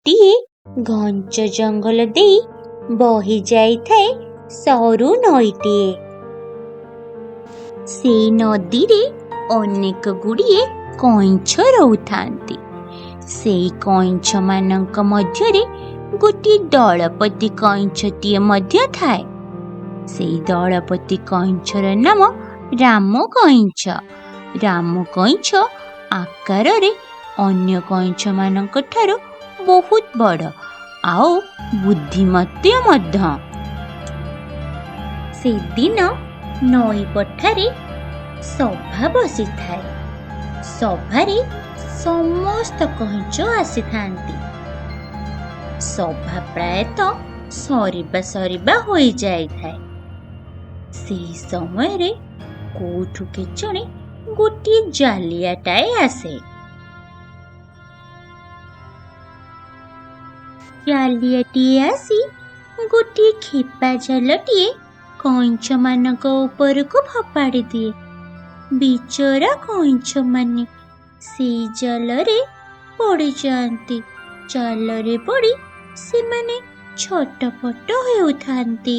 ଗୋଟିଏ ଘଞ୍ଚ ଜଙ୍ଗଲ ଦେଇ ବହି ଯାଇଥାଏ ସରୁ ନଈଟିଏ। ସେଇ ନଦୀରେ ଅନେକ ଗୁଡ଼ିଏ କଇଁଛ ରହୁଥାନ୍ତି। ସେଇ କଇଁଛମାନଙ୍କ ମଧ୍ୟରେ ଗୋଟିଏ ଦଳପତି କଇଁଛଟିଏ ମଧ୍ୟ ଥାଏ। ସେଇ ଦଳପତି କଇଁଛର ନାମ ରାମ କଇଁଛ। ରାମ କଇଁଛ ଆକାରରେ ଅନ୍ୟ କଇଁଛମାନଙ୍କ ଠାରୁ ବହୁତ ବଡ଼ ଆଉ ବୁଦ୍ଧିମତୀ ମଧ୍ୟ। ସେଦିନ ନଈ ପଠାରେ ସଭା ବସିଥାଏ। ସଭାରେ ସମସ୍ତ କଇଁଛ ଆସିଥାନ୍ତି। ସଭା ପ୍ରାୟତଃ ସରିବା ସରିବା ହୋଇଯାଇଥାଏ। ସେହି ସମୟରେ କୋଉଠୁ କେଜଣେ ଗୋଟିଏ ଜାଲିଆଟାଏ ଆସେ। ଜାଲିଆଟିଏ ଆସି ଗୋଟିଏ ଖେପା ଜାଲଟିଏ କଇଁଛମାନଙ୍କ ଉପରକୁ ଫୋପାଡ଼ି ଦିଏ। ବିଚରା କଇଁଛମାନେ ସେଇ ଜାଲରେ ପଡ଼ିଯାଆନ୍ତି। ଜାଲରେ ପଡ଼ି ସେମାନେ ଛଟପଟ ହେଉଥାନ୍ତି।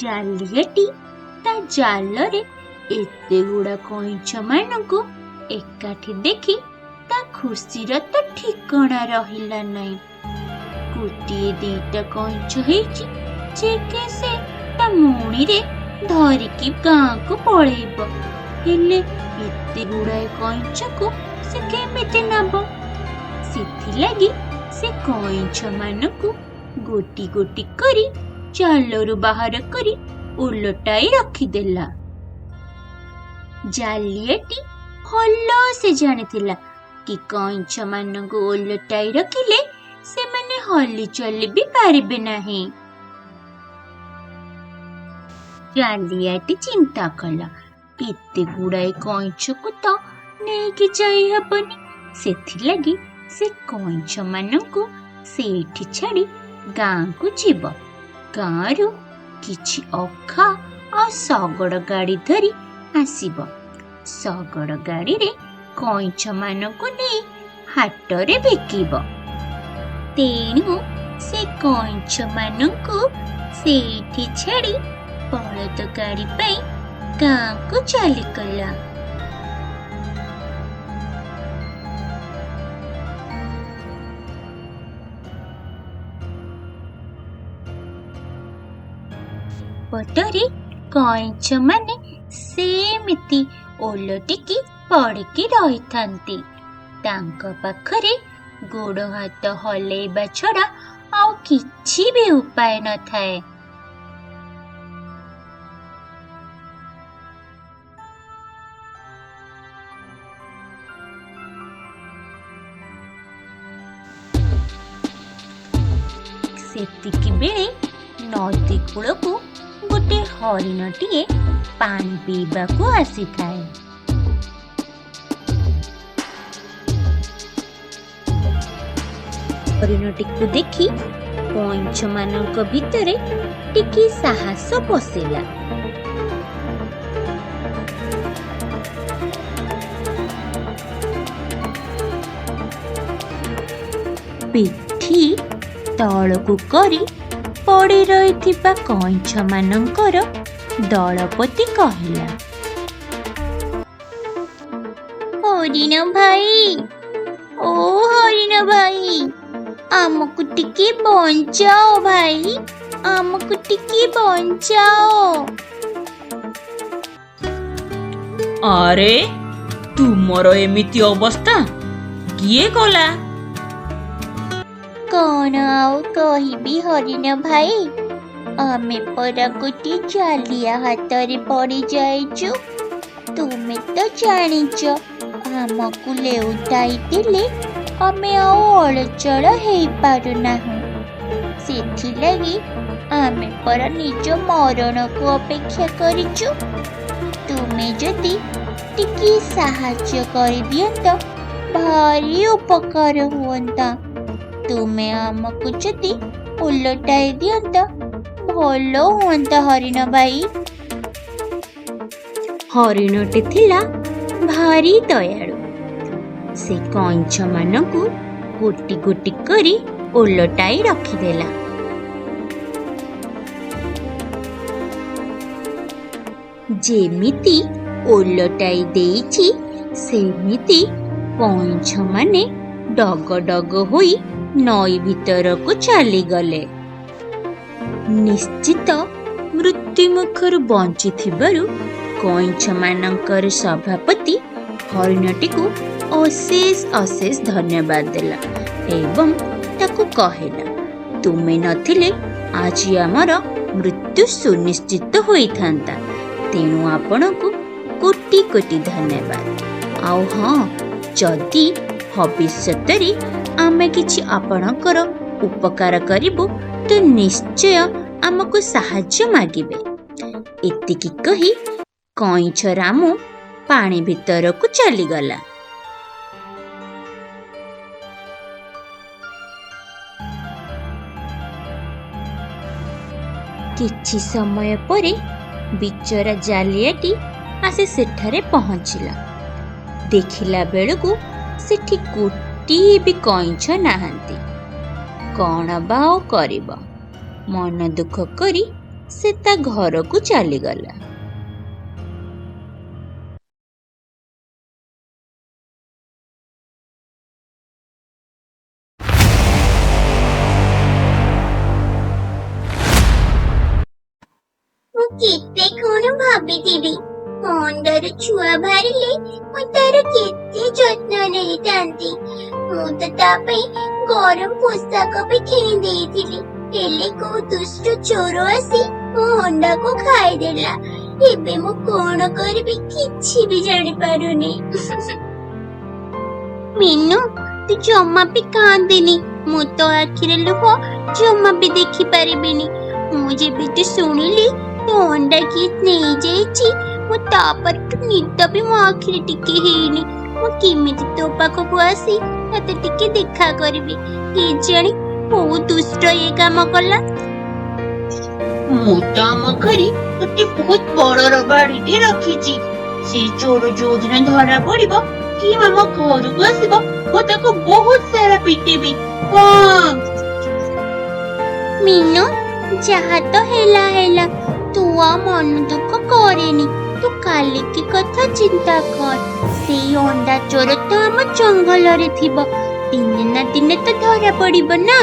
ଜାଲିଆଟି ତା ଜାଲରେ ଏତେ ଗୁଡ଼ା କଇଁଛମାନଙ୍କୁ ଏକାଠି ଦେଖି ତା ଖୁସିର ତ ଠିକଣା ରହିଲା ନାହିଁ। ଗୋଟିଏ ଦିଟା କଇଁଛ ହେଇଛି ଯେ କି ସେ ତା ମୁଣିରେ ଧରିକି ଗାଁକୁ ପଳେଇବ, ହେଲେ ଏତେ ଗୁଡ଼ାଏ କଇଁଛକୁ ସେ କେମିତି ନବ? ସେଥିଲାଗି ସେ କଇଁଛମାନଙ୍କୁ ଗୋଟି ଗୋଟି କରି ଜାଲରୁ ବାହାର କରି ଓଲଟାଇ ରଖିଦେଲା। ଜାଲିଆଟି ଭଲ ସେ ଜାଣିଥିଲା କି କଇଁଛମାନଙ୍କୁ ଓଲଟାଇ ରଖିଲେ ସେମାନେ ହଲିଚଲି ବି ପାରିବେ ନାହିଁ। ଜାଲିଆଟି ଚିନ୍ତା କଲା, ଏତେ ଗୁଡ଼ାଏ କଇଁଛକୁ ତ ନେଇକି ଯାଇ ହେବନି। ସେଥିଲାଗି ସେ କଇଁଛମାନଙ୍କୁ ସେଇଠି ଛାଡ଼ି ଗାଁକୁ ଯିବ। ଗାଁରୁ କିଛି ଅଖା ଆଉ ଶଗଡ଼ ଗାଡ଼ି ଧରି ଆସିବ। ଶଗଡ଼ ଗାଡ଼ିରେ କଇଁଛମାନଙ୍କୁ ନେଇ ହାଟରେ ବିକିବ। ତେଣୁ ସେ କଇଁଛମାନଙ୍କୁ ସେଇଠି ଛାଡ଼ି ବଳଦ ଗାଡ଼ି ପାଇଁ ଗାଁକୁ ଚାଲିଗଲା। ପଟରେ କଇଁଛମାନେ ସେମିତି ଓଲଟିକି ପଡ଼ିକି ରହିଥାନ୍ତି। ତାଙ୍କ ପାଖରେ ଗୋଡ଼ ହାତ ହଲେଇବା ଛଡ଼ା ଆଉ କିଛି ବି ଉପାୟ ନଥାଏ। ସେତିକି ବେଳେ ନଦୀ କୂଳକୁ ଗୋଟେ ହରିଣଟିଏ ପାଣି ପିଇବାକୁ ଆସିଥାଏ। ହରିଣଟିକୁ ଦେଖି କଇଁଛମାନଙ୍କ ଭିତରେ ଟିକେ ସାହସ ପଶିଲା। ପିଠି ତଳକୁ କରି ପଡ଼ି ରହିଥିବା କଇଁଛମାନଙ୍କର ଦଳପତି କହିଲା, ହରିଣ ଭାଇ, ଓ ହରିଣ ଭାଇ, ଆମକୁ ଟିକେ ବଞ୍ଚାଅ ଭାଇ, ଆମକୁ ଟିକେ ବଞ୍ଚାଅ। ଆରେ, ତୁମର ଏମିତି ଅବସ୍ଥା କିଏ କଲା? କଣ ଆଉ କହିବି ହରିଣ ଭାଇ, ଆମେ ପରା ଗୋଟିଏ ଜାଲିଆ ହାତରେ ପଡ଼ି ଯାଇଛୁ। ତୁମେ ତ ଜାଣିଛ, ଆମକୁ ଲେଉଟାଇ ଦେଲେ ଆମେ ଆଉ ଅଳଚଳ ହେଇପାରୁନାହୁଁ। ସେଥିଲାଗି ଆମେ ପରା ନିଜ ମରଣକୁ ଅପେକ୍ଷା କରିଛୁ। ତୁମେ ଯଦି ଟିକିଏ ସାହାଯ୍ୟ କରିଦିଅନ୍ତ ଭାରି ଉପକାର ହୁଅନ୍ତା। ତୁମେ ଆମକୁ ଯଦି ଓଲଟାଇ ଦିଅନ୍ତ ଭଲ ହୁଅନ୍ତା ହରିଣ ଭାଇ। ହରିଣଟି ଥିଲା ଭାରି ଦୟାଳୁ। ସେ କଇଁଛମାନଙ୍କୁ ଗୋଟି ଗୋଟି କରି ଓଲଟାଇ ରଖିଦେଲା। ଯେମିତି ଓଲଟାଇ ଦେଇଛି, ସେମିତି କଇଁଛମାନେ ଡଗ ଡଗ ହୋଇ ନଈ ଭିତରକୁ ଚାଲିଗଲେ। ନିଶ୍ଚିତ ମୃତ୍ୟୁମୁଖରୁ ବଞ୍ଚିଥିବାରୁ କଇଁଛମାନଙ୍କର ସଭାପତି ହରିଣଟିକୁ ଅଶେଷ ଅଶେଷ ଧନ୍ୟବାଦ ଦେଲା ଏବଂ ତାକୁ କହିଲା, ତୁମେ ନଥିଲେ ଆଜି ଆମର ମୃତ୍ୟୁ ସୁନିଶ୍ଚିତ ହୋଇଥାନ୍ତା। ତେଣୁ ଆପଣଙ୍କୁ କୋଟି କୋଟି ଧନ୍ୟବାଦ। ଆଉ ହଁ, ଯଦି ଭବିଷ୍ୟତରେ ଆମେ କିଛି ଆପଣଙ୍କର ଉପକାର କରିବୁ ତ ନିଶ୍ଚୟ ଆମକୁ ସାହାଯ୍ୟ ମାଗିବେ। ଏତିକି କହି କଇଁଛ ରାମୁ ପାଣି ଭିତରକୁ ଚାଲିଗଲା। କିଛି ସମୟ ପରେ ବିଚରା ଜାଲିଆଟି ଆସି ସେଠାରେ ପହଞ୍ଚିଲା। ଦେଖିଲା ବେଳକୁ ସେଠି ଗୋଟିଏ ବି କଇଁଛ ନାହାନ୍ତି। କ'ଣ ବା ଆଉ କରିବ? ମନ ଦୁଃଖ କରି ସେ ତା ଘରକୁ ଚାଲିଗଲା। ମୁଁ କେତେ କଣ ଭାବିଥିଲି, ଅଣ୍ଡାରୁ ଛୁଆ ବାହାରିଲେ ମୁଁ ତାର କେତେ ଯତ୍ନ ନେଇଥାନ୍ତି। ମୁଁ ତ ତା ପାଇଁ ଗରମ ପୋଷାକ ବି କିଣି ଦେଇଥିଲି, ହେଲେ କୋଉ ଦୁଷ୍ଟ ଚୋର ଆସି ମୋ ଅଣ୍ଡାକୁ ଖାଇଦେଲା। ଏବେ ମୁଁ କଣ କରିବି କିଛି ବି ଜାଣିପାରୁନି। ମିନୁ, ତୁ ଜମା ବି କାନ୍ଦେନି। ମୁଁ ତୋ ଆଖିରେ ଲୁହ ଜମା ବି ଦେଖିପାରିବିନି। ମୁଁ ଯେବେଠୁ ଶୁଣିଲି ତୋ ଅଣ୍ଡା କିଏ ନେଇଯାଇଛି, ମୁଁ ତାପରଠୁ ନିଦ ବି ମୋ ଆଖିରେ ଟିକେ ହେଇନି। ମୁଁ କେମିତି ତୋ ପାଖକୁ ଆସି ତତେ ଟିକେ ଦେଖା କରିବି? କେଜାଣି କୋଉ ଦୁଷ୍ଟ ଏ କାମ କଲା। ମୁଁ ତ ଆମ ଘରେ ଗୋଟେ ବହୁତ ବଡ ବାଡିଟେ ରଖିଛି। ସେ ଚୋର ଯୋଉଦିନ ଧରା ପଡିବ କି ଆମ ଘରକୁ ଆସିବ, ମୁଁ ତାକୁ ବହୁତ ସାରା ପିଟିବି। ହଁ। ମିନୁ, ଯାହା ତ ହେଲା ହେଲା, ତୁ ଆଉ ମନ ଦୁଃଖ କରେନି। ତୁ କାଲିକି କଥା ଚିନ୍ତା କର। ସେଇ ଅଣ୍ଡା ଚୋର ତ ଆମ ଜଙ୍ଗଲରେ ଥିବ, ଦିନେ ନା ଦିନେ ତ ଧରା ପଡିବ ନା।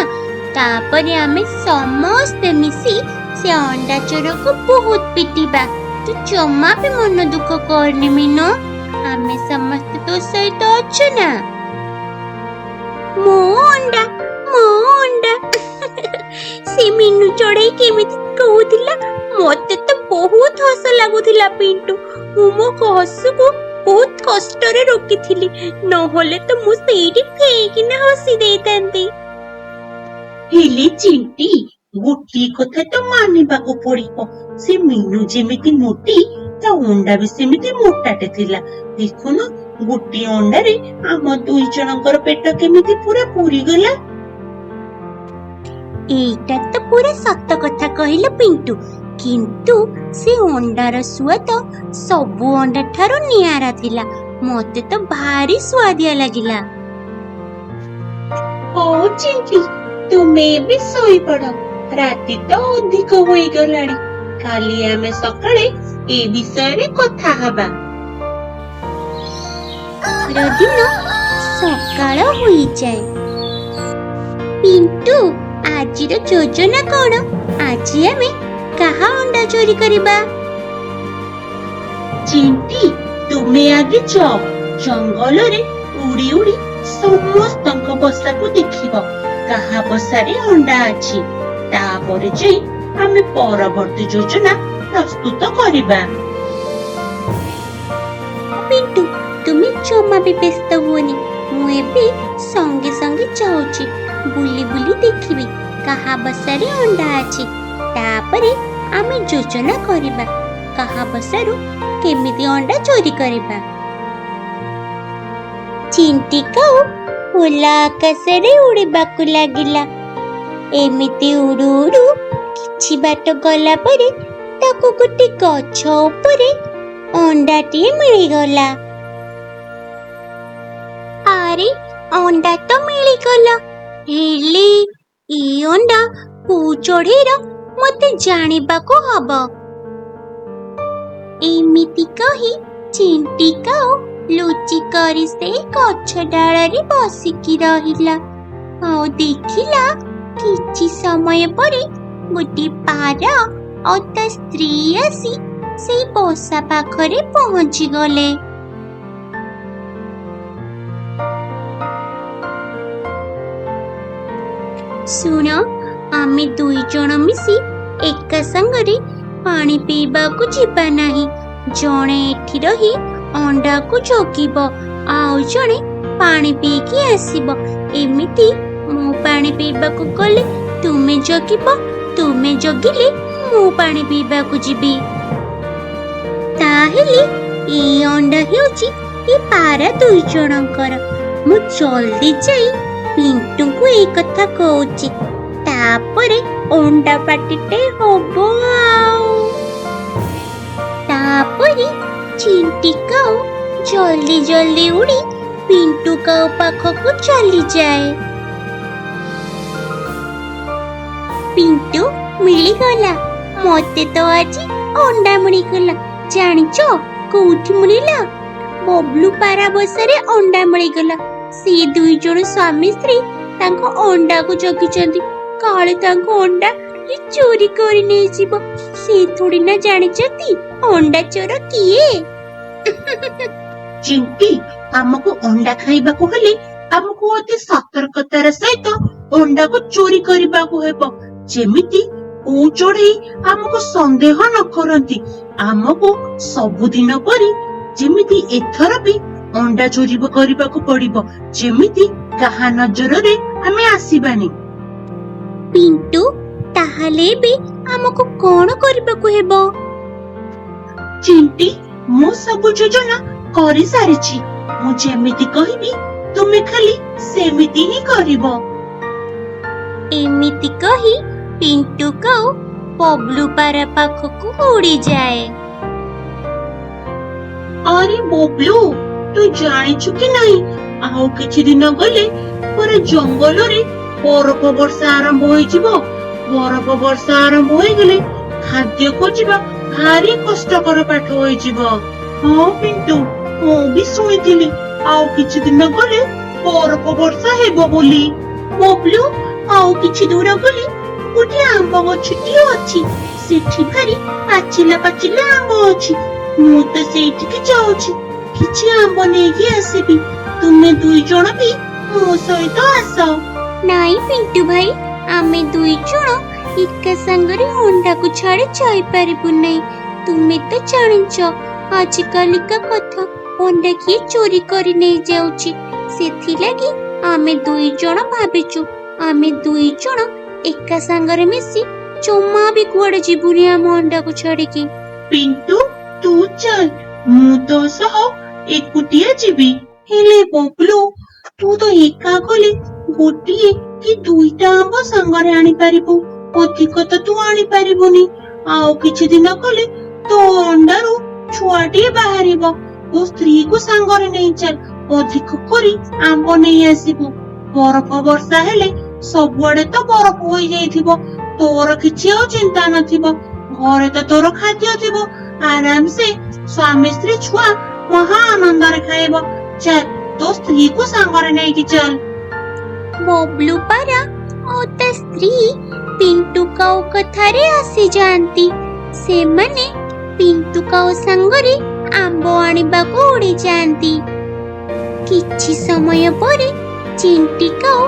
ତାପରେ ଆମେ ସମସ୍ତେ ମିଶି ସେ ଅଣ୍ଡା ଚୋରକୁ ବହୁତ ପିଟିବା। ତୁ ଜମା ବି ମନ ଦୁଃଖ କରନି ମିନୁ, ଆମେ ସମସ୍ତେ ତୋ ସହିତ ଅଛୁ ନା। ମୋ ଅଣ୍ଡା, ମୋ ଅଣ୍ଡା! ସେ ମିନୁ ଚଢେଇ କେମିତି କହୁଥିଲା, ମତେ ତ ବହୁତ ହସ ଲାଗୁଥିଲା ପିଣ୍ଟୁ। ମୁଁ ମୋ ହସକୁ ବହୁତ କଷ୍ଟରେ ରୋକିଥିଲି, ନହେଲେ ତ ମୁଁ ସେଇଠି ଫେଇକିନା ହସି ଦେଇଥାନ୍ତି। ହେଲେ ଚିଣ୍ଟି, ଗୋଟିଏ କଥା ତ ମାନିବାକୁ ପଡିବ, ସେ ମିନୁ ଯେମିତି ମୋଟି, ତା ଅଣ୍ଡା ବି ସେମିତି ମୋଟାଟେ ଥିଲା। ଦେଖୁନୁ, ଗୋଟିଏ ଅଣ୍ଡାରେ ଆମ ଦୁଇ ଜଣଙ୍କର ପେଟ କେମିତି ପୁରା ପୁରିଗଲା। ଏଇଟା ତ ପୁରା ସତ କଥା କହିଲ ପିଣ୍ଟୁ, କିନ୍ତୁ ସେ ଅଣ୍ଡାର ସୁଆଦ ସବୁ ଅଣ୍ଡା ଠାରୁ ନିଆରା ଥିଲା। ମତେ ତ ଭାରି ସୁଆଦିଆ ଲାଗିଲା। ହଉ ଚିଣ୍ଟି, ତୁମେ ଏବେ ଶୋଇପଡ, ରାତି ତ ଅଧିକ ହୋଇଗଲାଣି। କାଲି ଆମେ ସକାଳେ ଏ ବିଷୟରେ କଥା ହବା। ପରଦିନ ସକାଳ ହୋଇଯାଏ। ପିଣ୍ଟୁ, ଆଜିର ଯୋଜନା କଣ? ଆଜି ଆମେ କାହା ଅଣ୍ଡା ଚୋରି କରିବା? ଚିଣ୍ଟି, ତୁମେ ଆଗେ ଯାଅ, ଜଙ୍ଗଲରେ ଉଡି ଉଡି ସମସ୍ତଙ୍କ ବସାକୁ ଦେଖିବ କାହା ବସାରେ ଅଣ୍ଡା ଅଛି। ତାପରେ ଯାଇ ଆମେ ପରବର୍ତ୍ତୀ ଯୋଜନା ପ୍ରସ୍ତୁତ କରିବା। ପିଣ୍ଟୁ, ତୁମେ ଜମା ବି ବ୍ୟସ୍ତ ହୁଅନି। ମୁଁ ଏବେ ସଙ୍ଗେ ସଙ୍ଗେ ଯାଉଛି, ବୁଲି ବୁଲି ଦେଖିବି କାହା ବସାରେ ଅଣ୍ଡା ଅଛି। ତାପରେ ଆମେ ଯୋଜନା କରିବା କାହା ବସାରୁ କେମିତି ଅଣ୍ଡା ଚୋରି କରିବା। ଚିଣ୍ଟି କାଉ ଖୋଲା ଆକାଶରେ ଉଡ଼ିବାକୁ ଲାଗିଲା। ଏମିତି ଉଡୁ ଉଡୁ କିଛି ବାଟ ଗଲା ପରେ ତାକୁ ଗୋଟେ ଗଛ ଉପରେ ଅଣ୍ଡାଟିଏ ମିଳିଗଲା। ଆରେ, ଅଣ୍ଡା ତ ମିଳିଗଲା, ହେଲେ ଏ ଅଣ୍ଡା କୋଉ ଚଢ଼େଇର ମତେ ଜାଣିବାକୁ ହବ। ଏମିତି କହି ଚିଣ୍ଟି କାଉ ଲୁଚି କରି ସେଇ ଗଛ ଡାଳରେ ବସିକି ରହିଲା ଆଉ ଦେଖିଲା କିଛି ସମୟ ପରେ ଗୋଟିଏ ପାରା ଆଉ ତା ସ୍ତ୍ରୀ ଆସି ସେଇ ବସା ପାଖରେ ପହଞ୍ଚିଗଲେ। ଶୁଣ, ଆମେ ଦୁଇ ଜଣ ମିଶି ଏକା ସାଙ୍ଗରେ ପାଣି ପିଇବାକୁ ଯିବା ନାହିଁ। ଜଣେ ଏଠି ରହି ଅଣ୍ଡାକୁ ଜଗିବ, ଆଉ ଜଣେ ପାଣି ପିଇକି ଆସିବ। ଏମିତି ମୁଁ ପାଣି ପିଇବାକୁ ଗଲେ ତୁମେ ଜଗିବ, ତୁମେ ଜଗିଲେ ମୁଁ ପାଣି ପିଇବାକୁ ଯିବି। ତାହେଲେ ଏଇ ଅଣ୍ଡା ହେଉଛି ଏ ପାରା ଦୁଇ ଜଣଙ୍କର। ମୁଁ ଜଲ୍ଦି ଯାଇ ପିଣ୍ଟୁଙ୍କୁ ଏଇ କଥା କହୁଛି, ତାପରେ ଅଣ୍ଡା ପାଟିଟେ ହବ। ଆଉ ତାପରେ ଚିଣ୍ଟି କାଉ ଜଲ୍ଦି ଜଲ୍ଦି ଉଡ଼ି ପିଣ୍ଟୁ କାଉ ପାଖକୁ ଚାଲିଯାଏ। ପିଣ୍ଟୁ, ମିଳିଗଲା, ମତେ ତ ଆଜି ଅଣ୍ଡା ମିଳିଗଲା। ଜାଣିଛ କୋଉଠି ମିଳିଲା? ବବଲୁ ପାରା ବସାରେ ଅଣ୍ଡା ମିଳିଗଲା। ସେ ଦୁଇ ଜଣ ସ୍ୱାମୀ ସ୍ତ୍ରୀ ତାଙ୍କ ଅଣ୍ଡାକୁ ଜଗିଛନ୍ତି, କାଳେ ତାଙ୍କ ଅଣ୍ଡା କିଏ ଚୋରି କରି ନେଇଯିବ। ସେ ଥୋଡ଼ି ନା ଜାଣିଛନ୍ତି ଅଣ୍ଡା ଚୋର କିଏ। ଚିଣ୍ଟି, ଆମକୁ ଅଣ୍ଡା ଖାଇବାକୁ ହେଲେ ଆମକୁ ଅତି ସତର୍କତାର ସହିତ ଅଣ୍ଡାକୁ ଚୋରି କରିବାକୁ ହେବ, ଯେମିତି କୋଉ ଚଢେଇ ଆମକୁ ସନ୍ଦେହ ନ କରନ୍ତି। ଆମକୁ ସବୁଦିନ ପରି ଯେମିତି ଏଥର ବି ଅଣ୍ଡା ଚୋରି କରିବାକୁ ପଡିବ, ଯେମିତି କାହା ନଜରରେ ଆମେ ଆସିବାନି। ପିଣ୍ଟୁ, ତାହେଲେ ଏବେ ଆମକୁ କଣ କରିବାକୁ ହେବ? ଚିଣ୍ଟି, ମୁଁ ସବୁ ଯୋଜନା କରିସାରିଛି। ମୁଁ ଯେମିତି କହିବି ତୁମେ ଖାଲି ସେମିତି ହିଁ କରିବ। ଏମିତି କହି ପିଣ୍ଟୁ କାଉ ବବଲୁ ପାରା ପାଖକୁ ଉଡ଼ିଯାଏ। ଆରେ ବବଲୁ, ତୁ ଜାଣିଛୁ କି ନାଇଁ, ଆଉ କିଛି ଦିନ ଗଲେ ପୁରା ଜଙ୍ଗଲରେ ବରଫ ବର୍ଷା ଆରମ୍ଭ ହୋଇଯିବ। ବରଫ ବର୍ଷା ଆରମ୍ଭ ହୋଇଗଲେ ଖାଦ୍ୟ ଖୋଜିବା ଭାରି କଷ୍ଟକର ପାଠ ହୋଇଯିବ। ହଁ ପିଣ୍ଟୁ, ମୁଁ ବି ଶୁଣିଥିଲି ଆଉ କିଛି ଦିନ ଗଲେ ବରଫ ବର୍ଷା ହେବ ବୋଲି। ବବଲୁ, ଆଉ କିଛି ଦୂର ଗଲେ ଗୋଟିଏ ଆମ୍ବ ଗଛଟିଏ ଅଛି, ସେଠି ଭାରି ପାଚିଲା ପାଚିଲା ଆମ୍ବ ଅଛି। ମୁଁ ତ ସେଇଠିକି ଯାଉଛି, କିଛି ଆମ୍ବ ନେଇକି ଆସିବି। ତୁମେ ଦୁଇ ଜଣ ବି ମୋ ସହିତ ଆସ। ନାଇଁ ପିଣ୍ଟୁ ଭାଇ, ଆମେ ଦୁଇ ଜଣ ଏକା ସାଙ୍ଗରେ ଅଣ୍ଡାକୁ ଛାଡି ଯାଇପାରିବୁ ନାହିଁ। ତୁମେ ତ ଜାଣିଛ ଆଜିକାଲିକା କଥା, ଅଣ୍ଡା କିଏ ଚୋରି କରି ନେଇଯାଉଛି। ସେଥିଲାଗି ଆମେ ଦୁଇ ଜଣ ଭାବିଛୁ ଆମେ ଦୁଇ ଜଣ ଏକା ସାଙ୍ଗରେ ମିଶି ଜମା ବି କୁଆଡେ ଯିବୁନି ଆମ ଅଣ୍ଡାକୁ ଛାଡିକି। ପିଣ୍ଟୁ, ତୁ ଚାଲ, ମୁଁ ତୋ ସହ ଏକୁଟିଆ ଯିବି। ହେଲେ ବବଲୁ, ତୁ ତ ଏକା ଗଲେ ଗୋଟିଏ କି ଦୁଇଟା ଆମ୍ବ ସାଙ୍ଗରେ ଆଣିପାରିବୁ, ଅଧିକ ତ ତୁ ଆଣିପାରିବୁନି। ଆଉ କିଛି ଦିନ ଗଲେ ତୋ ଅଣ୍ଡାରୁ ଛୁଆଟିଏ ବାହାରିବ, ତୋ ସ୍ତ୍ରୀକୁ ସାଙ୍ଗରେ ନେଇ ଚାଲ, ଅଧିକ କରି ଆମ୍ବ ନେଇ ଆସିବୁ। ବରଫ ବର୍ଷା ହେଲେ ସବୁଆଡେ ତ ବରଫ ହୋଇଯାଇଥିବ, ତୋର କିଛି ଆଉ ଚିନ୍ତା ନଥିବ, ଘରେ ତ ତୋର ଖାଦ୍ୟ ଥିବ, ଆରାମସେ ସ୍ୱାମୀ ସ୍ତ୍ରୀ ଛୁଆ ମହା ଆନନ୍ଦରେ ଖାଇବ। ଚାଲ, ତୋ ସ୍ତ୍ରୀକୁ ସାଙ୍ଗରେ ନେଇକି ଚାଲ। ବବଲୁ ପାରା ଆଉ ତା ସ୍ତ୍ରୀ ପିଣ୍ଟୁ କାଉ କଥାରେ ଆସିଯାଆନ୍ତି। ସେମାନେ ପିଣ୍ଟୁ କାଉ ସାଙ୍ଗରେ ଆମ୍ବ ଆଣିବାକୁ ଉଡ଼ିଯାଆନ୍ତି। କିଛି ସମୟ ପରେ ଚିଣ୍ଟି କାଉ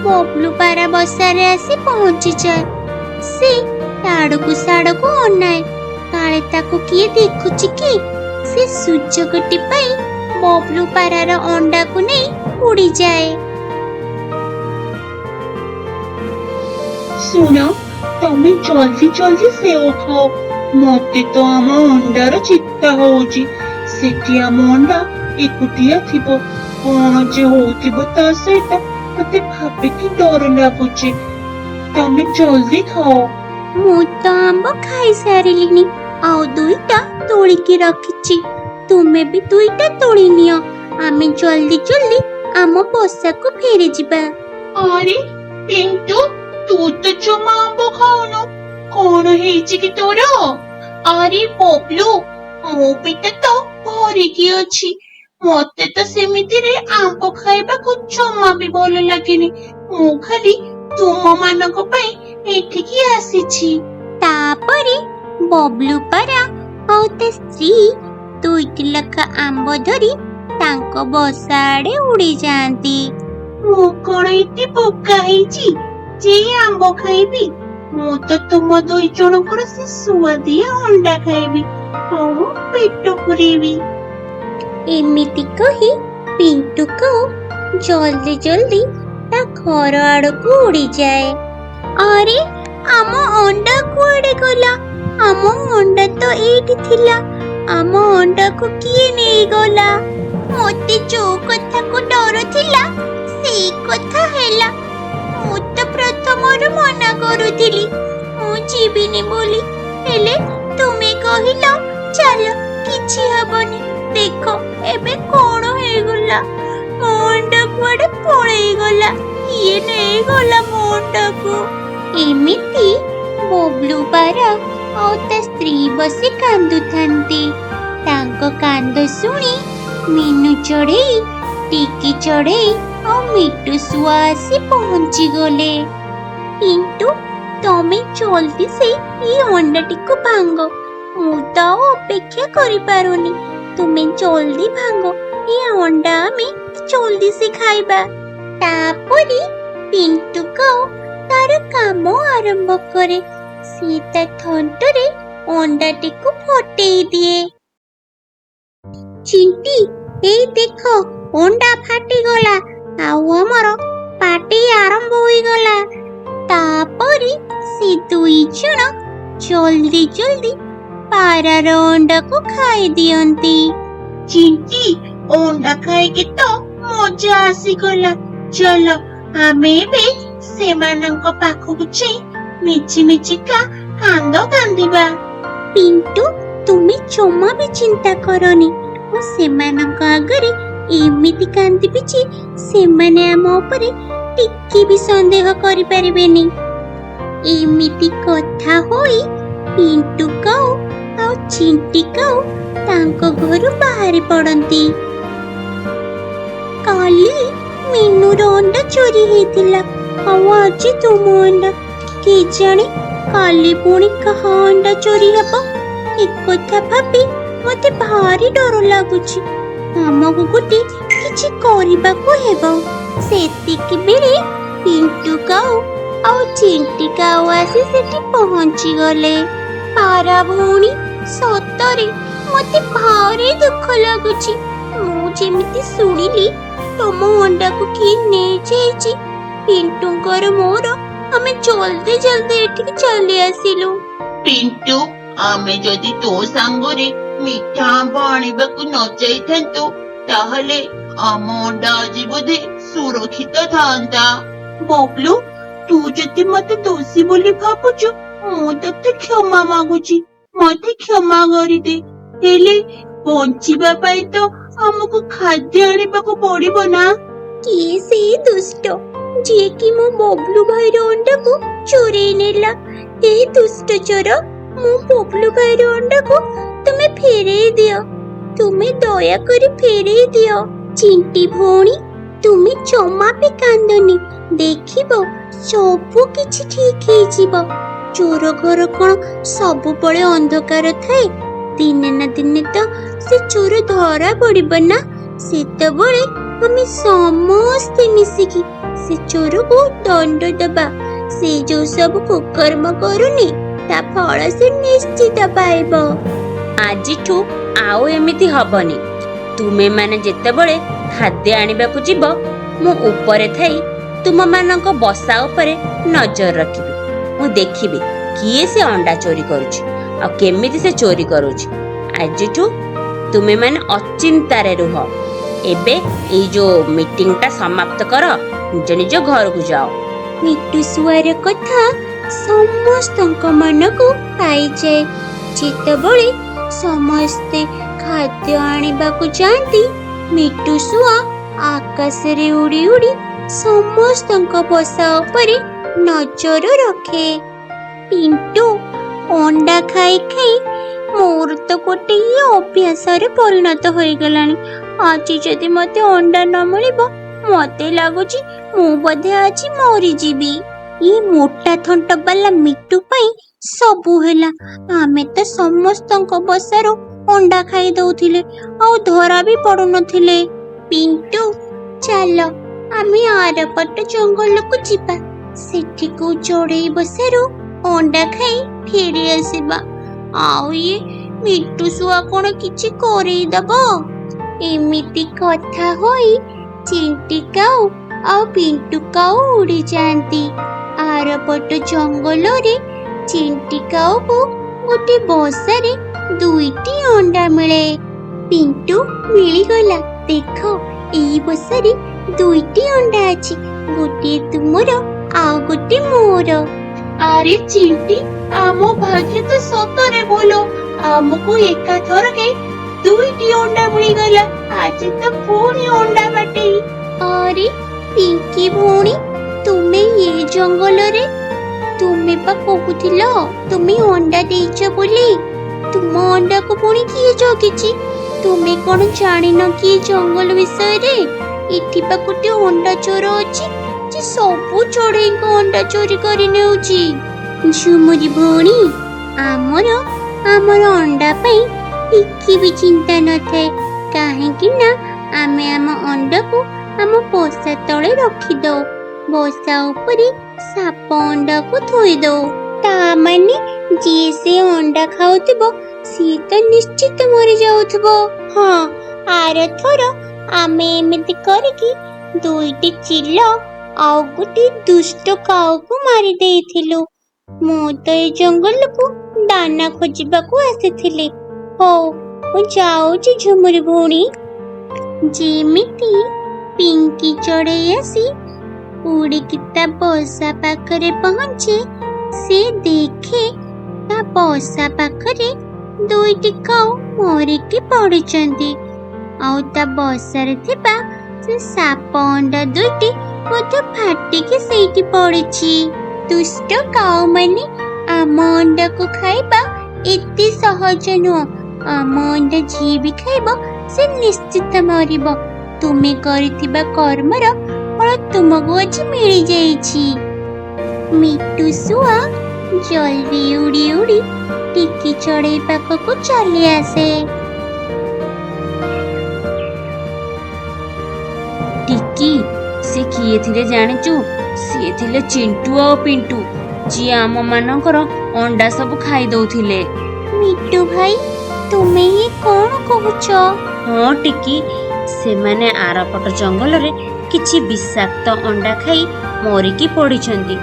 ବବଲୁ ପାରା ବସାରେ ଆସି ପହଞ୍ଚିଯାଏ। ସେ ତାଡ଼କୁ ସାଡ଼କୁ ଅନାଏ, କାଳେ ତାକୁ କିଏ ଦେଖୁଛି କି। ସେ ସୁଯୋଗଟି ପାଇ ବବଲୁ ପାରାର ଅଣ୍ଡାକୁ ନେଇ ଉଡ଼ିଯାଏ। ଶୁଣ, ତମେ ଜଲ୍ଦି ଜଲ୍ଦି ସେଓ ଖାଅ, ମତେ ତ ଆମ ଅଣ୍ଡାର ଚିନ୍ତା ହଉଛି। ସେଠି ଆମ ଅଣ୍ଡା ଏକୁଟିଆ ଥିବ, କଣ ଯେ ହଉଥିବ ତା ସହିତ ମତେ ଭାବିକି ଡର ଲାଗୁଛି। ତମେ ଜଲ୍ଦି ଖାଅ। ମୁଁ ତ ଆମ୍ବ ଖାଇସାରିଲିଣି, ଆଉ ଦୁଇଟା ତୋଳିକି ରଖିଛି। ତୁମେ ବି ଦୁଇଟା ତୋଳି ନିଅ। ଆମେ ଜଲ୍ଦି ଜଲ୍ଦି ଆମ ବସାକୁ ଫେରିଯିବା। ଆରେ ପିଣ୍ଟୁ, ତୁ ତ ଜମା ଆମ୍ବ ଖାଉନୁ, କଣ ହେଇଛି କି ତୋର? ଆରେ ବବଲୁ, ମୋ ପେଟ ତ ଭରିକି ଅଛି। ମତେ ତ ସେମିତିରେ ଆମ୍ବ ଖାଇବାକୁ ଜମା ବି ଭଲ ଲାଗେନି। ମୁଁ ଖାଲି ତୁମ ମାନଙ୍କ ପାଇଁ ଏଠିକି ଆସିଛି। ତାପରେ ବବଲୁ ପାରା ଆଉ ତା ସ୍ତ୍ରୀ ଦୁଇଟି ଲେଖା ଆମ୍ବ ଧରି ତାଙ୍କ ବସା ଆଡେ ଉଡି ଯାଆନ୍ତି। ମୁଁ କଣ ଏତେ ବୋକା ହେଇଛି ଯେ ଆମ୍ବ ଖାଇବି? ମୁଁ ତ ତୁମ ଦୁଇ ଜଣଙ୍କର ସେ ସୁଆଦିଆ ଅଣ୍ଡା ଖାଇବି ଆଉ ମୋ ପେଟ ପୁରେଇବି। ଏମିତି କହି ପିଣ୍ଟୁ କାଉ ଜଲ୍ଦି ଜଲ୍ଦି ତା ଘର ଆଡକୁ ଉଡିଯାଏ। ଆରେ, ଆମ ଅଣ୍ଡା କୁଆଡେ ଗଲା? ଆମ ଅଣ୍ଡା ତ ଏଇଠି ଥିଲା। ଆମ ଅଣ୍ଡାକୁ କିଏ ନେଇଗଲା? ମତେ ଯୋଉ କଥାକୁ ଡର ଥିଲା ସେଇ କଥା ହେଲା। ମୁଁ ତ ପ୍ରଥମରୁ ମନା କରୁଥିଲି ମୁଁ ଯିବିନି ବୋଲି, ହେଲେ ତୁମେ କହିଲ ଚାଲ କିଛି ହବନି। ଦେଖ ଏବେ କଣ ହେଇଗଲା, ମୋ ଅଣ୍ଡା କୁଆଡେ ପଳେଇଗଲା, କିଏ ନେଇଗଲା ମୋ ଅଣ୍ଡାକୁ? ଏମିତି ବବଲୁ ପାରା ଆଉ ତା ସ୍ତ୍ରୀ ବସି କାନ୍ଦୁଥାନ୍ତି। ତାଙ୍କ କାନ୍ଦ ଶୁଣି ମିନୁ ଚଢ଼େଇ, ଟିକି ଚଢ଼େଇ ଆଉ ମିଟୁ ଶୁଆ ଆସି ପହଞ୍ଚିଗଲେ। ପିଣ୍ଟୁ, ତମେ ଜଲ୍ଦି ସେ ଏଇ ଅଣ୍ଡାଟିକୁ ଭାଙ୍ଗ, ମୁଁ ତ ଆଉ ଅପେକ୍ଷା କରିପାରୁନି। ତୁମେ ଜଲ୍ଦି ଭାଙ୍ଗ ଏ ଅଣ୍ଡା, ଆମେ ଜଲ୍ଦି ସେ ଖାଇବା। ତାପରେ ପିଣ୍ଟୁ କାଉ ତାର କାମ ଆରମ୍ଭ କରେ। ସେ ତା ଥଣ୍ଟରେ ଅଣ୍ଡାଟିକୁ ଫଟେଇ ଦିଏ। ଚିଣ୍ଟି, ଏଇ ଦେଖ ଅଣ୍ଡା ଫାଟିଗଲା ଆଉ ଆମର ପାଟି ଆରମ୍ଭ ହୋଇଗଲା। ତାପରେ ସେ ଦୁଇ ଜଣ ଜଲ୍ଦି ଜଲ୍ଦି ପାରାର ଅଣ୍ଡାକୁ ଖାଇ ଦିଅନ୍ତି। ଚିଣ୍ଟି, ଅଣ୍ଡା ଖାଇକି ତ ମଜା ଆସିଗଲା। ଚାଲ ଆମେ ଏବେ ସେମାନଙ୍କ ପାଖକୁ ଯାଇ ମିଛି ମିଛିକା କାନ୍ଦ କାନ୍ଦିବା। ପିଣ୍ଟୁ, ତୁମେ ଜମା ବି ଚିନ୍ତା କରନି। ମୁଁ ସେମାନଙ୍କ ଆଗରେ ଏମିତି କାନ୍ଦିବି ଯେ ସେମାନେ ଆମ ଉପରେ ଟିକେ ବି ସନ୍ଦେହ କରିପାରିବେନି। ଏମିତି କଥା ହୋଇ ପିଣ୍ଟୁ କାଉ ଆଉ ଚିଣ୍ଟି କାଉ ତାଙ୍କ ଘରୁ ବାହାରି ପଡନ୍ତି। କାଲି ମିନୁର ଅଣ୍ଡା ଚୋରି ହେଇଥିଲା ଆଉ ଆଜି ତୁମ ଅଣ୍ଡା। କେଜାଣି କାଲି ପୁଣି କାହା ଅଣ୍ଡା ଚୋରି ହେବ? ଏକଥା ଭାବି ମତେ ଭାରି ଡର ଲାଗୁଛି। ଆମକୁ ଗୋଟେ କିଛି କରିବାକୁ ହେବ। ସେତିକି ବେଳେ ପିଣ୍ଟୁ କାଉ ଆଉ ଚିଣ୍ଟି କାଉ ଆସି ସେଠି ପହଞ୍ଚିଗଲେ। ପାରା ଭଉଣୀ, ସତରେ ମତେ ଭାରି ଦୁଃଖ ଲାଗୁଛି। ମୁଁ ଯେମିତି ଶୁଣିଲି ତମ ଅଣ୍ଡାକୁ କିଏ ନେଇଯାଇଛି, ପିଣ୍ଟୁଙ୍କର ମୋର ଆମେ ଜଲ୍ଦି ଜଲ୍ଦି ଏଠିକି ଚାଲି ଆସିଲୁ। ପିଣ୍ଟୁ, ଆମେ ଯଦି ତୋ ସାଙ୍ଗରେ ମିଠା ଆମ୍ବ ଆଣିବାକୁ ନ ଯାଇଥାନ୍ତୁ, ତାହେଲେ ଆମ ଅଣ୍ଡା ଆଜି ବୋଧେ ସୁରକ୍ଷିତ ଥାନ୍ତା। ବବଲୁ, ତୁ ଯଦି ମତେ ଦୋଷୀ ବୋଲି ଭାବୁଛୁ, ମୁଁ ତତେ କ୍ଷମା ମାଗୁଛି, ମତେ କ୍ଷମା କରିଦେ। ହେଲେ ବଞ୍ଚିବା ପାଇଁ ତ ଆମକୁ ଖାଦ୍ୟ ଆଣିବାକୁ ପଡିବ ନା। କିଏ ସେ ଦୁଷ୍ଟ ଯିଏକି ମୋ ବବଲୁ ଭାଇର ଅଣ୍ଡାକୁ ଚୋରେଇ ନେଲା? ଏ ଦୁଷ୍ଟ ଚୋର, ମୋ ବବଲୁ ଭାଇର ଅଣ୍ଡାକୁ ତୁମେ ଫେରେଇ ଦିଅ, ତୁମେ ଦୟାକରି ଫେରେଇ ଦିଅ। ଚିଣ୍ଟି ଭଉଣୀ, ତୁମେ ଜମା ବି କାନ୍ଦନି, ଦେଖିବ ସବୁ କିଛି ଠିକ ହେଇଯିବ। ଚୋର ଘର କଣ ସବୁବେଳେ ଅନ୍ଧକାର ଥାଏ? ଦିନେ ନା ଦିନେ ତ ସେ ଚୋର ଧରା ପଡିବ ନା। ସେତେବେଳେ ଆମେ ସମସ୍ତେ ମିଶିକି ସେ ଚୋରକୁ ଦଣ୍ଡ ଦବା। ସେ ଯୋଉ ସବୁ କୁକର୍ମ କରୁନି ତା ଫଳ ସେ ନିଶ୍ଚିତ ପାଇବ। ଆଜିଠୁ ଆଉ ଏମିତି ହବନି। ତୁମେମାନେ ଯେତେବେଳେ ଖାଦ୍ୟ ଆଣିବାକୁ ଯିବ, ମୁଁ ଉପରେ ଥାଇ ତୁମମାନଙ୍କ ବସା ଉପରେ ନଜର ରଖିବି। ମୁଁ ଦେଖିବି କିଏ ସେ ଅଣ୍ଡା ଚୋରି କରୁଛି ଆଉ କେମିତି ସେ ଚୋରି କରୁଛି। ଆଜିଠୁ ତୁମେମାନେ ଅଚିନ୍ତାରେ ରୁହ। ଏବେ ଏଇ ଯୋଉ ମିଟିଂଟା ସମାପ୍ତ କର, ନିଜ ନିଜ ଘରକୁ ଯାଅ। ମିଟୁ ଶୁଆର କଥା ସମସ୍ତଙ୍କ ମନକୁ ପାଇଯାଏ। ଯେତେବେଳେ ସମସ୍ତେ ଖାଦ୍ୟ ଆଣିବାକୁ ଯାଆନ୍ତି, ମିଟୁ ଶୁଆ ଆକାଶରେ ଉଡ଼ି ଉଡ଼ି ସମସ୍ତଙ୍କ ବସା ଉପରେ ନଜର ରଖେ। ପିଣ୍ଟୁ, ଅଣ୍ଡା ଖାଇ ଖାଇ ମୋର ତ ଗୋଟେ ଇଏ ଅଭ୍ୟାସରେ ପରିଣତ ହୋଇଗଲାଣି। ଆଜି ଯଦି ମତେ ଅଣ୍ଡା ନ ମିଳିବ, ମତେ ଲାଗୁଛି ମୁଁ ବୋଧେ ଆଜି ମରିଯିବି। ଏ ମୋଟା ଥଣ୍ଟ ବାଲା ମିଟୁ ପାଇଁ ସବୁ ହେଲା। ଆମେ ତ ସମସ୍ତଙ୍କ ବସାରୁ ଅଣ୍ଡା ଖାଇ ଦଉଥିଲେ ଆଉ ଧରା ବି ପଡୁନଥିଲେ। ପିଣ୍ଟୁ, ଚାଲ ଆମେ ଆରପଟ ଜଙ୍ଗଲକୁ ଯିବା। ସେଠି କୋଉ ଚଢେଇ ବସାରୁ ଅଣ୍ଡା ଖାଇ ଫେରି ଆସିବା। ଆଉ ଇଏ ମିଟୁ ଶୁଆ କଣ କିଛି କରେଇ ଦବ? ଏମିତି କଥା ହୋଇ ଚିଣ୍ଟି କାଉ ଆଉ ପିଣ୍ଟୁ କାଉ ଉଡ଼ିଯାଆନ୍ତି। ଆରପଟ ଜଙ୍ଗଲରେ ଚିଣ୍ଟି କାଉକୁ ଗୋଟେ ବସାରେ ଦୁଇଟି ଅଣ୍ଡା ମିଳେ। ପିଣ୍ଟୁ, ମିଳିଗଲା, ଦେଖ, ଏଇ ବସାରେ ଦୁଇଟି ଅଣ୍ଡା ଅଛି। ଗୋଟିଏ ତୁମର ଆଉ ଗୋଟେ ମୋର। ଆରେ ଚିଣ୍ଟି, ଆମ ଭାଗ୍ୟ ତ ସତରେ ଭଲ। ଆମକୁ ଏକାଥରକେ ଦୁଇଟି ଅଣ୍ଡା ମିଳିଗଲା। ଆଜି ତ ପୁଣି ଅଣ୍ଡା ବାଟେଇ। ଆରେ ପିଙ୍କି ଭଉଣୀ, ତୁମେ ଏ ଜଙ୍ଗଲରେ? ତୁମେ ପା କହୁଥିଲ ତୁମେ ଅଣ୍ଡା ଦେଇଛ ବୋଲି। ତୁମ ଅଣ୍ଡାକୁ ପୁଣି କିଏ ଜଗିଛି? ତୁମେ କଣ ଜାଣିନ କି ଏ ଜଙ୍ଗଲ ବିଷୟରେ? ଏଠି ପା ଗୋଟେ ଅଣ୍ଡା ଚୋର ଅଛି ଯେ ସବୁ ଚଢେଇଙ୍କ ଅଣ୍ଡା ଚୋରି କରି ନେଉଛି। ଝୁମୁରି ଭଉଣୀ, ଆମର ଆମର ଅଣ୍ଡା ପାଇଁ ଟିକେ ବି ଚିନ୍ତା ନଥାଏ, କାହିଁକି ନା ଆମେ ଆମ ଅଣ୍ଡାକୁ ଆମ ବସା ତଳେ ରଖିଦଉ। ବସା ଉପରେ ସାପ ଅଣ୍ଡାକୁ ଥୋଇଦଉ। ତା ମାନେ ଯିଏ ସେ ଅଣ୍ଡା ଖାଉଥିବ ସିଏ ତ ନିଶ୍ଚିତ ମରିଯାଉଥିବ। ହଁ, ଆରଥର ଆମେ ଏମିତି କରିକି ଦୁଇଟି ଚିଲ ଆଉ ଗୋଟେ ଦୁଷ୍ଟ କାଉକୁ ମାରି ଦେଇଥିଲୁ। ମୁଁ ତ ଏ ଜଙ୍ଗଲକୁ ଦାନା ଖୋଜିବାକୁ ଆସିଥିଲି। ହଉ, ମୁଁ ଯାଉଛି ଝୁମୁରି ଭଉଣୀ। ଯେମିତି ପିଙ୍କି ଚଢ଼େଇ ଆସି ଉଡ଼ିକି ତା ବସା ପାଖରେ ପହଞ୍ଚେ, ସେ ଦେଖେ ତା ବସା ପାଖରେ ଦୁଇଟି କାଉ ମରିକି ପଡ଼ିଛନ୍ତି ଆଉ ତା ବସାରେ ଥିବା ସେ ସାପ ଅଣ୍ଡା ଦୁଇଟି ମଧ୍ୟ ଫାଟିକି ସେଇଠି ପଡ଼ିଛି। ଦୁଷ୍ଟ କାଉମାନେ, ଆମ ଅଣ୍ଡାକୁ ଖାଇବା ଏତେ ସହଜ ନୁହଁ। ଆମ ଅଣ୍ଡା ଯିଏ ବି ଖାଇବ ସେ ନିଶ୍ଚିତ ମରିବ। ତୁମେ କରିଥିବା କର୍ମର ଫଳ ତୁମକୁ ଆଜି ମିଳିଯାଇଛି। ମିଟୁ ଶୁଆ ଜଲ୍ଦି ଉଡ଼ି ଉଡ଼ି ଟିକି ଚଢ଼େଇ ପାଖକୁ ଚାଲି ଆସେ। ଟିକି, ସେ କିଏ ଥିଲେ ଜାଣିଛୁ? ସିଏ ଥିଲେ ଚିଣ୍ଟୁ ଆଉ ପିଣ୍ଟୁ, ଯିଏ ଆମ ମାନଙ୍କର ଅଣ୍ଡା ସବୁ ଖାଇ ଦଉଥିଲେ। ମିଟୁ ଭାଇ, ତୁମେ ଇଏ କଣ କହୁଛ? ହଁ ଟିକି, ସେମାନେ ଆରପଟ ଜଙ୍ଗଲରେ କିଛି ବିଷାକ୍ତ ଅଣ୍ଡା ଖାଇ ମରିକି ପଡ଼ିଛନ୍ତି।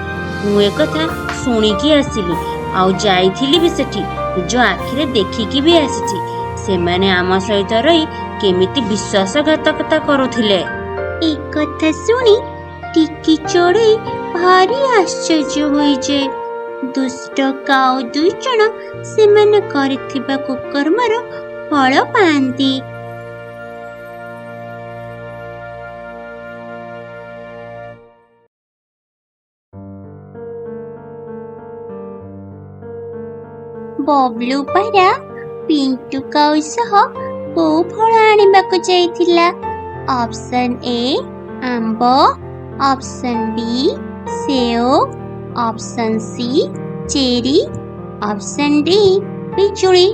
ମୁଁ ଏକଥା ଶୁଣିକି ଆସିଲି ଆଉ ଯାଇଥିଲି ବି ସେଠି, ନିଜ ଆଖିରେ ଦେଖିକି ବି ଆସିଛି। ସେମାନେ ଆମ ସହିତ ରହି କେମିତି ବିଶ୍ୱାସଘାତକତା କରୁଥିଲେ। ଏକଥା ଶୁଣି ଟିକି ଚଢ଼େଇ ଭାରି ଆଶ୍ଚର୍ଯ୍ୟ ହୋଇଯାଏ। ଦୁଷ୍ଟ କାଉ ଦୁଇ ଜଣ ସେମାନେ କରିଥିବା କୁକର୍ମର ଫଳ ପାଆନ୍ତି। ବବଲୁ ପାରା ପିଣ୍ଟୁ କାଉ ସହ କୋଉ ଫଳ ଆଣିବାକୁ ଯାଇଥିଲା? ଅପସନ୍ ଏ ଆମ୍ବ, ଅପସନ୍ ବି ସେଓ, option C cherry, option D ପିଜୁଳି।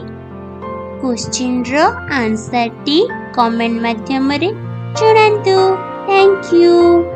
କୋଶ୍ଚିନ୍ର ଆନ୍ସରଟି କମେଣ୍ଟ ମାଧ୍ୟମରେ ଜଣାନ୍ତୁ। Thank you.